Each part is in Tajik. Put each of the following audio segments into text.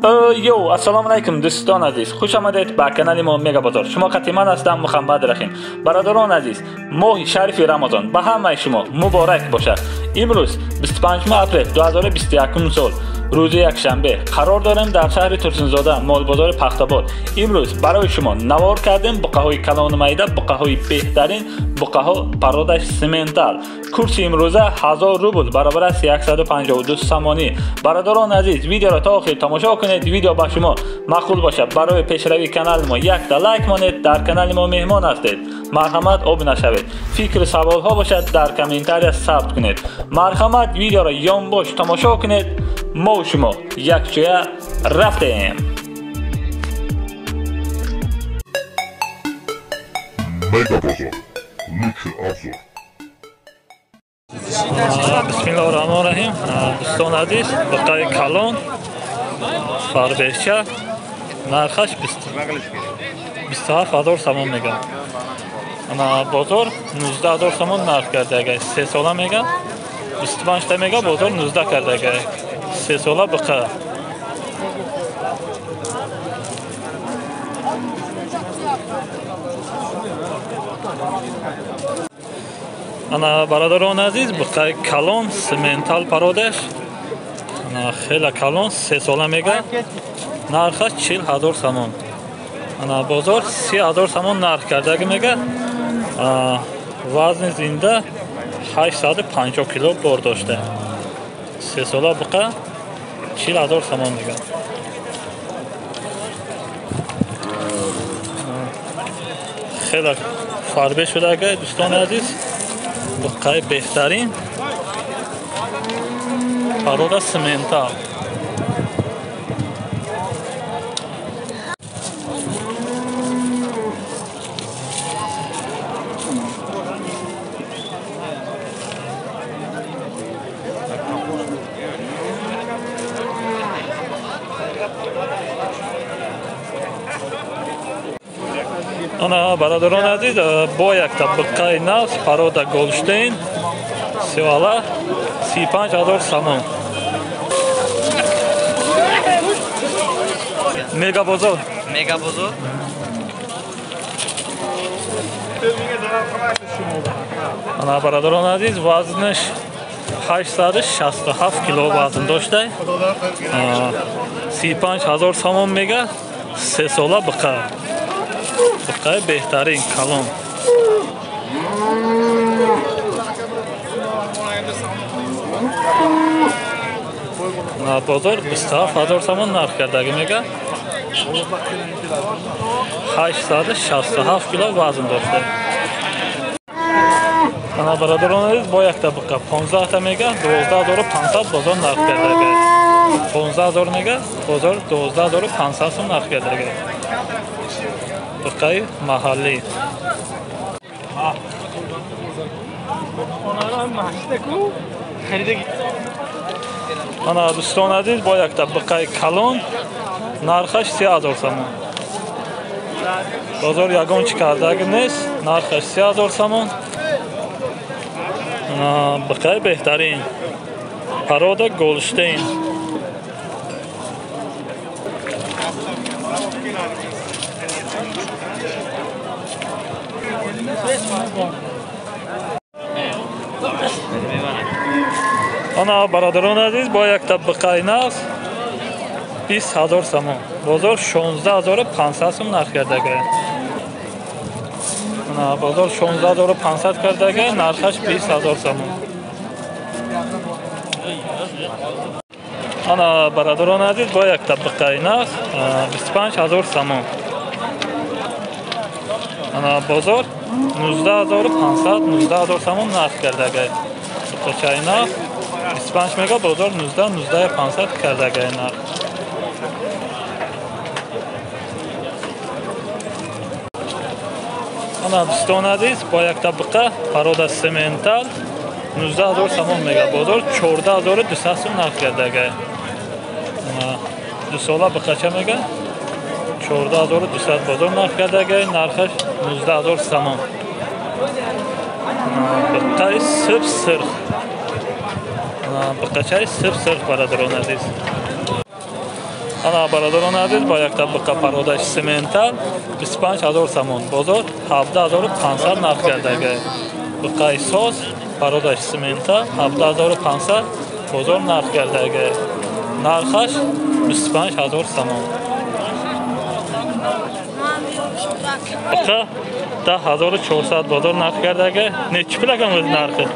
Йоу, ассалому алайкум дӯстон азиз, хуш омадед ба канали мо Мега Бозор. Шумо қати ман ҳастам Муҳаммад Раҳим. Бародарон азиз, моҳи шарифи Рамазон ба ҳамаи шумо муборак бошад. Имрӯз 25 апрел 2021 сол, рӯзи якшанбе, қарор дорем дар шаҳри Турсунзода, молбозори Пахтабод. Имрӯз барои шумо навор кардем буқаҳои калону майда, буқаҳои беҳтарин, буқаҳо пародаш симентал. Курси имрӯза 1000 рубл баробар аст 152 сомонӣ. Бародарон азиз, видеоро то охир тамошо кунед. Видео ба шумо маъқул бошад, барои пешравии канали мо якта лайк монед. Дар канали мо меҳмон ҳастед, марҳамат обуна шавед. Фикру саволҳо бошад, дар комментария сабт кунед. Марҳамат, видеоро ёнбош тамошо кунед. Мо шумо якҷоя рафтем. Мега Бозор. Лучший обзор. Бисмиллоҳи раҳмони раҳим. Дӯстон азиз, буқаи калон фарбеҳча, нархаш 27 ҳазор сомон меган. Ана бозор 19 ҳазор сомон нарх кардага. 3 сола меган, 25 та мега, бозор 19 кардага. 3 сола буқа. Ана бародарон азиз, буқаи калон симентал пародаш, ана хела калон, 3 сола мега, нархаш 40 ҳазор сомон. Ана бозор 30 ҳазор сомон нарх кардаги мега. Вазни зинда 850 кило бор дошта. 3 сола буқа 40 ҳазор сомон мега. Хела фарбе шудага дӯстони азиз, буқаи беҳтарин парода симентал. Ана бародарон азиз, бо якта буқаи нав парода Голштейн севала 35 ҳазор сомон. Мега Бозор. Мега Бозор. Ана бародарон азиз, вазнаш 867 кило вазн дошта. 35 ҳазор сомон мега, 3 сола буқа. Буқаи беҳтарин калон. Бозор 27 ҳазор сомон нарх кардаги мега. 867 кило вазн дошта. Ана бародарон азиз, бо якта буқа 15 та мега, 12500 бозор нарх кардаги. 15 ҳазор мега, бозор 12500 сом нарх кардаги. Буқаи маҳаллӣ. Ана дӯстон азиз, бо якта буқаи калон, нархаш 30 ҳазор сомон. Бозор ягон чӣ кардаги нест, нархаш 30 ҳазор сомон. Буқаи беҳтарин парода Голштейн. Ана бародарон азиз, бо якта буқаи нав 20 ҳазор сомон. Бозор 16500 сом нарх кардага. Ана бозор 16500 кардага, нархаш 20 ҳазор сомон. Ана бародарон азиз, бо якта буқаи нав 25 ҳазор сомон. Ана бозор 19500, 19000 сомон нарх кардага. Буқачаи нав 25 мега, бозор 19 19500 кардага нарх. Ана дӯстон азиз, бо якта буқа парода симентал 19000 сомон мега, бозор 14200 сом нарх кардага. 2 сола буқача мега, 14200 бозор нарх кардага, нархаш 19000 сомон. Буқаи сиб сирх. Буқачаи сиб сирх бародарон азиз. Ана бародарон азиз, бо якта буқа пародаш сементал 25 ҳазор сомон, бозор 17500 нарх кардага. Буқаи соз пародаш сементал 17500 бозор нарх кардага. Нархаш 25 ҳазор сомон. Буқа 10400 бозор нарх кардага. Nechi pul ekan o'zi narxi?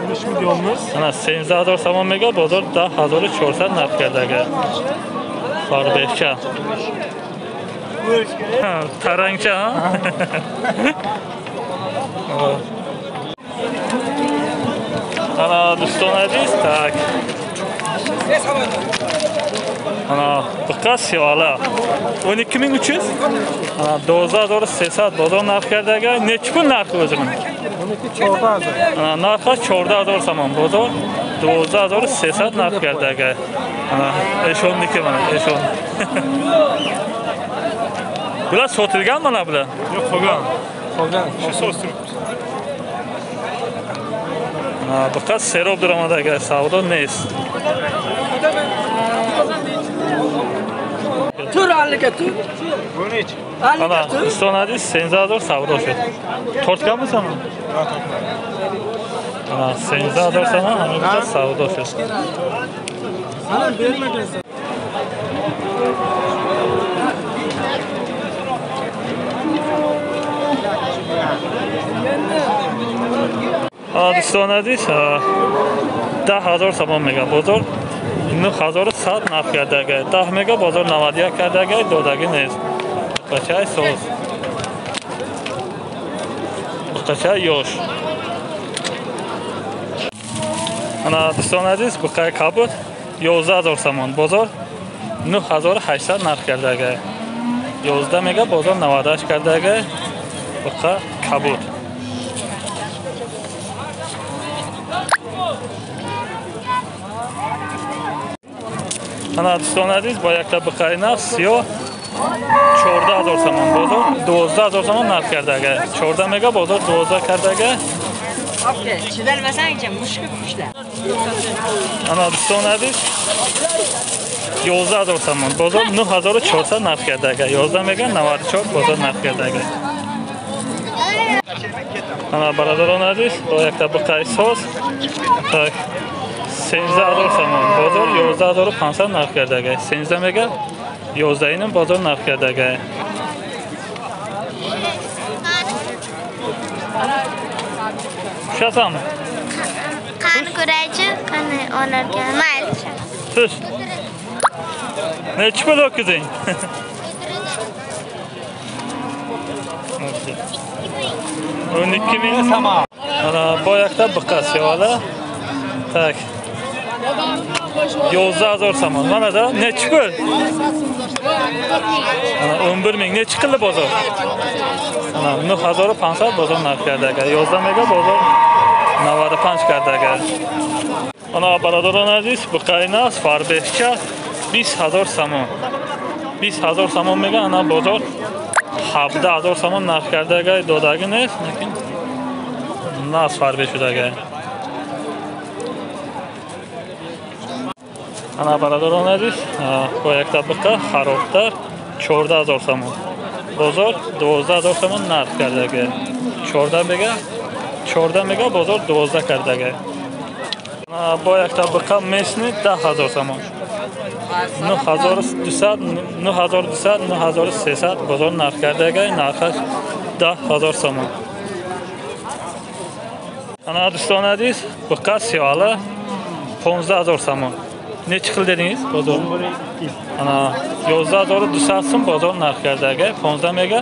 13 milyonmiz. Ana 18000 сомон мега, бозор 10400 нарх кардага. Фарбехча. Tarangcha, ha? Ana do'stон aziz, так. Ana buqa siyola 12300. Ana 12300 bozor narx kardaga. Nechi pul narxi o'zi buni? 14000. Ana narxi 14000 somon, bozor 12300 narx kardaga. Ana eshonniki mana, eshon. Bular sotilgan mana bular? Yo'q, qolgan. Qolgan. Shu soz turibdi. Ana buqa serob duramadaga savdo next. Tur 50 tur. Bu nechi? Ana do'stон aziz, 18000 savdo shu. Tortganmisan? Ana 18000 somon ana buqa savdo shu. Sana bermagansan. Do'stон aziz, 10000 сомон мега, бозор 9100 нарх кардага. 10 мега, бозор 91 кардага, додаги нест. Бачаи соз. Бачаи ёш. Ана дӯстон азиз, буқаи кабуд 11000 сомон, бозор 9800 нарх кардага. 11 мега, бозор 98 кардага. Буқа кабуд. Ана дӯстон азиз, бо якта буқаи нав сиёҳ 14000 сомон, бозор 12000 сомон нарх кардага. 14 мега, бозор 12 кардага. Ана дӯстон азиз, 11000 сомон, бозор 9400 нарх кардага. 11 мега 94 бозор нарх кардага. Ана бародарон азиз, бо якта буқаи соз так 13000 сомон, бозор 11500 нарх кардага. 13 мега 11 бозор нарх кардага. Tushasanmi? Qani ko'raychi, qani olarkan. Mayli. Tush. Nechi pul o'tkazing? 12000 somon. Ana bu yoqda buqa siyola. Tak. 11000 somon. Mana da nechi pul? Ana 11000 nechi qildi bozor? Ana 9500 bozor narx kardaga. 11 mega bozor 95 kardaga. Ana barodaron aziz, buqaynas farbehcha 20000 somon. 20000 somon mega, ana bozor 17000 somon narx kardaga, dodagi next, lekin nas farbeh shudaga. Ana barodaron aziz, bu yakta buqa xaroblar 14000 somon. Bozor 12000 somon narx kardaga. 14 mega 14 mega bozor 12 kardaga. Bu yakta buqa mesni 10000 somon. 9200 9200 9300 bozor narx kardaga, narxi 10000 somon. Ana do'stон aziz, buqa siyola 15000 somon. Nechi xil dedingiz bozor? Ana 11200 so'm bozor narx kardaga, 15 mega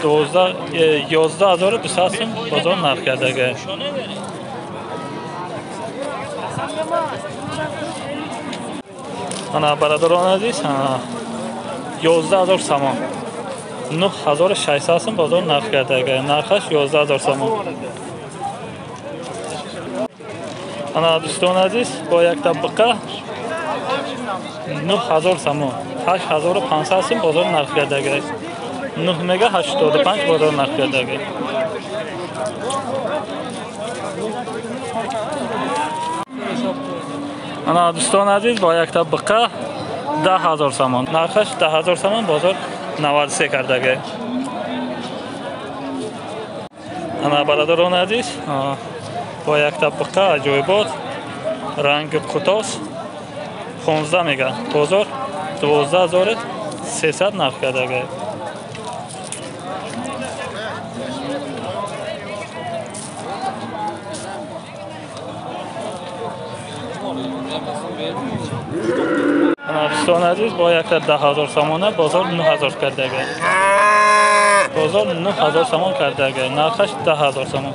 11200 so'm bozor narx kardaga. Ana barodaron aziz, 11000 somon. 9600 so'm bozor narx kardaga, narxi 11000 somon. Ana do'stон aziz, bu yakta buqa 9000 somon. 8500 so'm bozor narx kardaga. 9 mega 85 bozor narx kardaga. Ana do'stон aziz, bu yakta buqa 10 000 сомон. Нархаш 10 000 сомон, бозор 93 кардаги. Ана, бародарони азиз, бо якта буқа аҷоибот, ранги қутос, 15 мега, бозор 12 300 нарх кардаги. Дӯстони азиз, бо якта 10 000 сомона, бозор 9000 кардаги. Бозор 9000 сомон кардаги, нархаш 10 000 сомон.